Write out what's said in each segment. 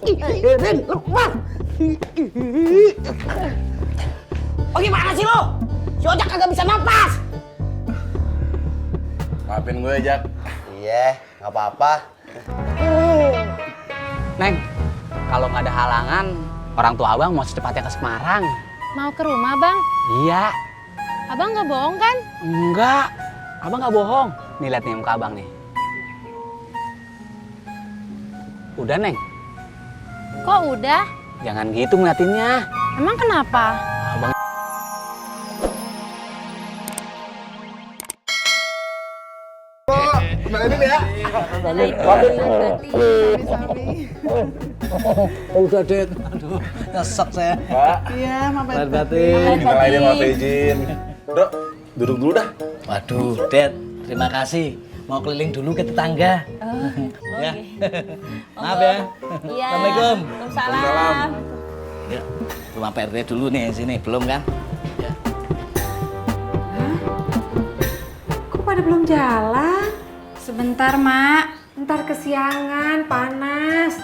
Rin, lepas. Oh gimana sih lo? Si Ojak kagak bisa napas. Maafin gue, Jak. Iya, nggak apa-apa. Neng, kalau nggak ada halangan, orang tua abang mau secepatnya ke Semarang. Mau ke rumah, Bang? Iya. Abang nggak bohong kan? Enggak, abang nggak bohong. Nih lihat nih muka abang nih. Udah Neng, Kok udah? jangan gitu ngeliatinnya. Emang kenapa? Abang Kembali ya. Udah, Det. Aduh, nyesek saya. Pak. Iya, maafin. Lahir batin. Minta lahir maaf izin. Bro, duduk dulu dah. Waduh, Det. Terima kasih. Mau keliling dulu ke tetangga. Ya. Maaf ya. Iya. Assalamualaikum. Waalaikumsalam. Ya, rumah Pak RT dulu nih sini, belum kan? Ya. Kok pada belum jalan? Sebentar, Mak. Ntar kesiangan, panas.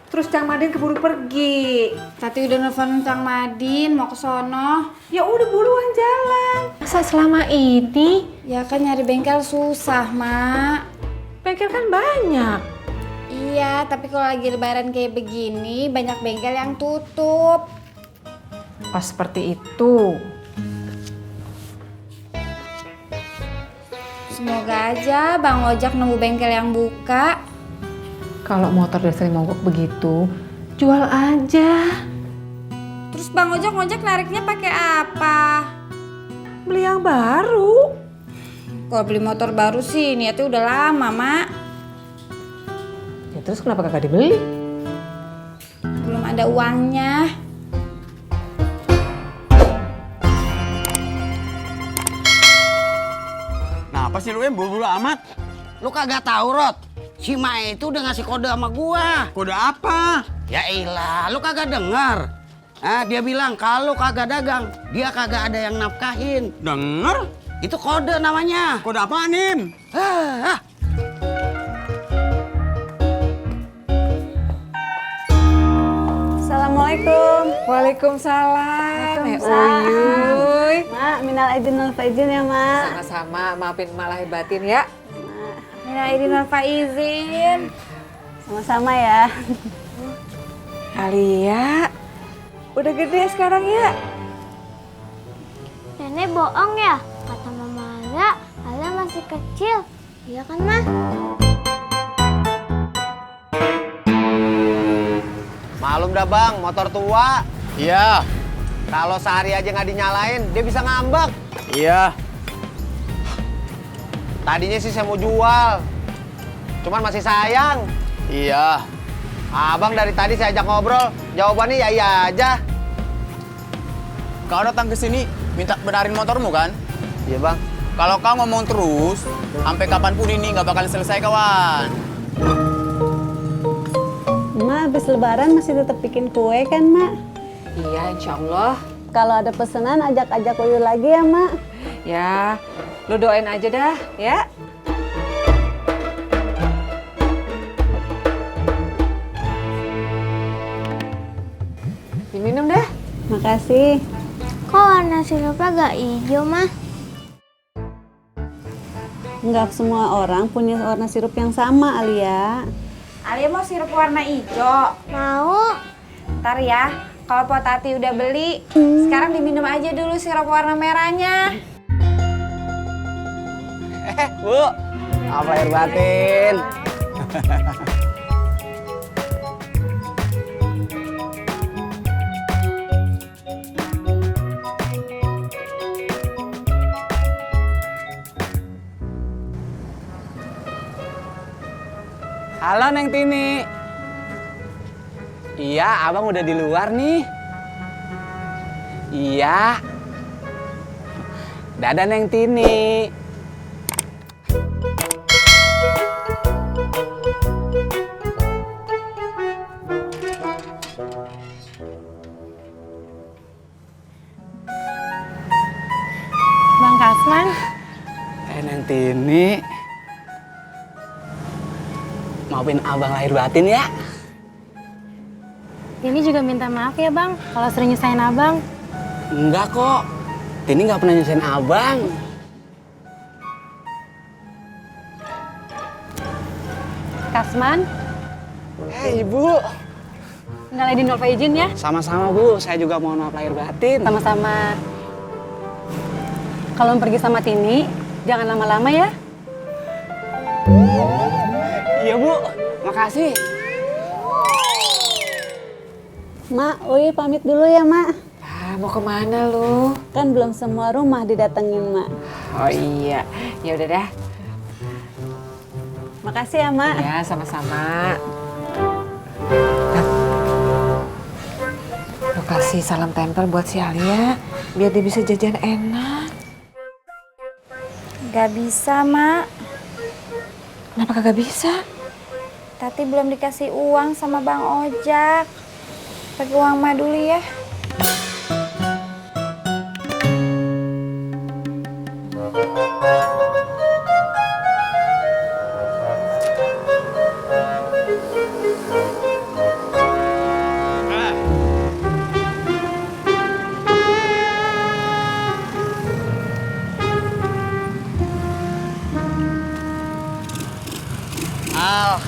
Terus Cang Madin keburu pergi. Tati udah nelfon Cang Madin mau ke sono. Ya udah buruan jalan. Masa selama ini Ya kan nyari bengkel susah, Mak. bengkel kan banyak. Iya, tapi kalau lagi lebaran kayak begini banyak bengkel yang tutup. Pas seperti itu. Semoga aja Bang Ojak nemu bengkel yang buka. Kalau motor udah sering mogok begitu, jual aja. Terus Bang Ojak ngojek nariknya pakai apa? Beli yang baru. Kalau beli motor baru sih niatnya udah lama, Mak. Ya terus kenapa kagak dibeli? Belum ada uangnya. Nah, apa sih lu yang buru-buru amat? lu kagak tahu Rod. Si Mae itu udah ngasih kode sama gua. Kode apa? Ya ilah, lu kagak dengar. Ah, dia bilang kalau kagak dagang, dia kagak ada yang nafkahin. Denger? Itu kode namanya. Kode apa, Nim? Ah, ah. Assalamualaikum. Waalaikumsalam. Uyuy. Mak, minal aidin wal faizin ya, Mak. Sama-sama, maafin emak lahir batin ya. Minal aidin wal faizin. Sama-sama ya. Alia, udah gede sekarang ya? Nenek bohong ya? Kata Mama Alia, Alia masih kecil. Iya kan, Ma? Malum dah bang, motor tua. Iya. Kalau sehari aja nggak dinyalain, dia bisa ngambek. Iya. Tadinya sih saya mau jual, cuman masih sayang. Iya. Abang dari tadi saya ajak ngobrol, jawabannya ya iya aja. Kau datang ke sini minta benerin motormu kan? Iya bang. Kalau kau ngomong terus, sampai kapanpun ini nggak bakal selesai, kawan. Mak, habis lebaran masih tetap bikin kue kan, Mak? Iya, insya Allah. Kalau ada pesanan, ajak-ajak Uyuy lagi ya, Mak. Ya, lu doain aja dah, ya. Diminum dah. Makasih. Kok warna sirupnya gak hijau, Ma? Nggak semua orang punya warna sirup yang sama, Alia. Alia mau sirup warna hijau. Mau. Ntar ya, kalau Po Tati udah beli, sekarang diminum aja dulu sirup warna merahnya. Bu, apa lahir batin? Halo Neng Tini. Iya, abang udah di luar nih. Iya. Dadah Neng Tini. Bang Kasman. Neng Tini. Maafin abang lahir batin ya. Tini juga minta maaf ya bang, kalau sering nyusahin abang. Enggak kok. Tini nggak pernah nyusahin abang. Kasman, Ibu. ngalahin Nova izin ya. Sama-sama Bu, saya juga mau maaf lahir batin. Sama-sama. Kalau pergi sama Tini, jangan lama-lama ya. Iya Bu, makasih. Mak, Uy pamit dulu ya, Mak. Ah, mau kemana lu? Kan belum semua rumah didatengin, Mak. Oh iya, ya udah dah. Makasih ya, Mak. Ya, sama-sama. Lu kasih salam tempel buat si Alia, biar dia bisa jajan enak. Gak bisa, Mak. Kenapa kagak bisa? Tati belum dikasih uang sama Bang Ojak. Pakai uang Mak dulu ya.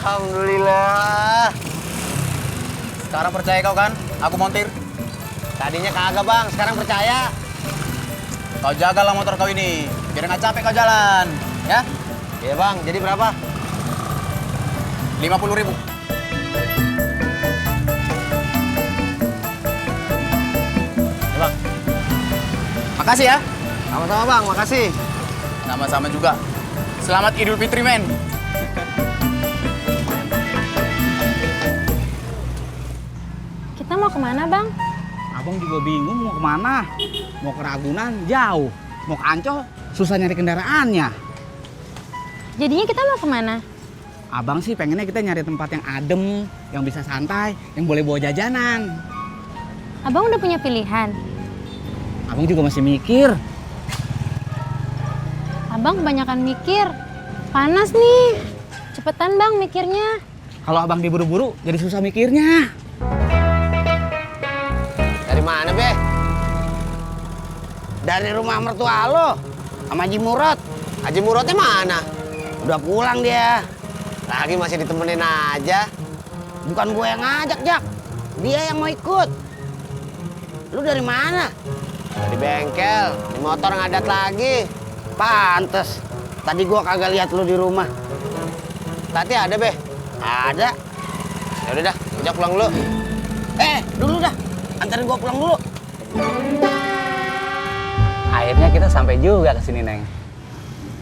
Alhamdulillah. Sekarang percaya kau kan? Aku montir. Tadinya kagak Bang, sekarang percaya. Kau jagalah motor kau ini, biar nggak capek kau jalan. Ya? Iya Bang, jadi berapa? 50.000. Ya Bang. Makasih ya. Sama-sama Bang, makasih. Sama-sama juga. Selamat Idul Fitri, men. Kita mau kemana bang? Abang juga bingung mau kemana. Mau ke Ragunan, jauh. Mau ke Ancol, susah nyari kendaraannya. Jadinya kita mau kemana? Abang sih pengennya kita nyari tempat yang adem, yang bisa santai, yang boleh bawa jajanan. Abang udah punya pilihan. Abang juga masih mikir. Abang kebanyakan mikir. Panas nih. Cepetan bang mikirnya. Kalau abang diburu-buru, jadi susah mikirnya. Dari mana, Be? Dari rumah mertua lo, sama Haji Murad. Haji Muradnya mana? Udah pulang dia. Lagi masih ditemenin aja. Bukan gue yang ngajak, Jak. Dia yang mau ikut. Lu dari mana? Dari bengkel. Di motor ngadat lagi. Pantes. Tadi gue kagak lihat lu di rumah. Tati ada, Be? Ada. Ya udah dah, ojak pulang dulu. Dulu dah. Antarin gua pulang dulu. Akhirnya kita sampai juga ke sini, Neng.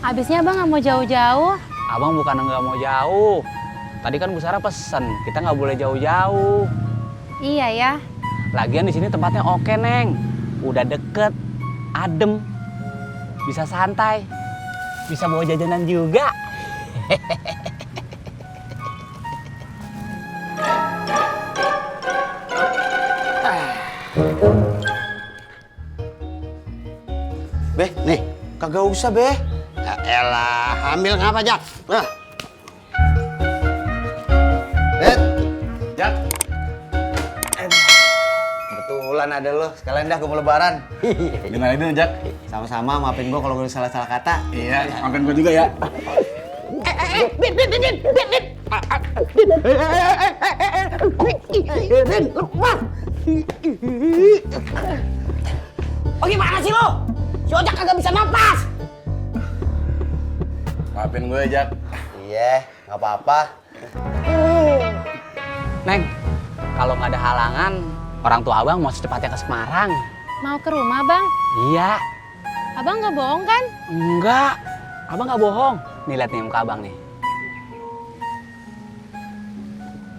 Abisnya abang nggak mau jauh-jauh. Abang bukan nggak mau jauh. Tadi kan Bu Sarah pesen, kita nggak boleh jauh-jauh. Iya ya. Lagian di sini tempatnya oke, Neng. Udah deket, adem, bisa santai, bisa bawa jajanan juga. Be, nih, kagak usah, Be. Ya elah, ambil ngapa, Jak? Nah. Jak. Kebetulan ada lo, sekalian dah gue mau lebaran. Gimana ini, Jak? Sama-sama, maafin gue kalau gue salah-salah kata. Iya, maafin gue juga ya. Oh gimana sih lo? Si Ojak kagak bisa napas. Maafin gue, Jak. Iya, nggak apa-apa. Neng, kalau nggak ada halangan, orang tua abang mau secepatnya ke Semarang. Mau ke rumah bang? Iya. Abang nggak bohong kan? Enggak, abang nggak bohong. Nih lihat nih muka abang nih.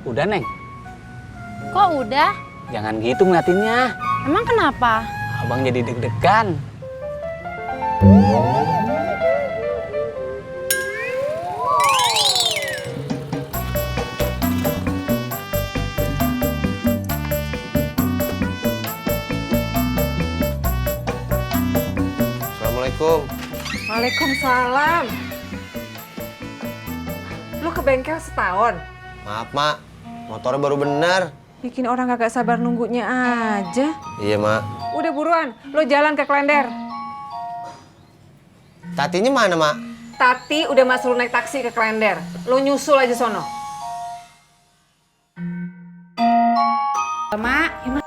Udah, Neng. Kok udah? Jangan gitu ngeliatinnya. Emang kenapa? Abang jadi deg-degan. Assalamualaikum. Waalaikumsalam. Lu ke bengkel setahun? Maaf, Mak. Motornya baru bener. Bikin orang kagak sabar nunggunya aja. Iya, Mak. Udah buruan, lo jalan ke Klender. Tatinya mana, Mak? Tati udah Mas suruh naik taksi ke Klender. Lo nyusul aja sono. Mak,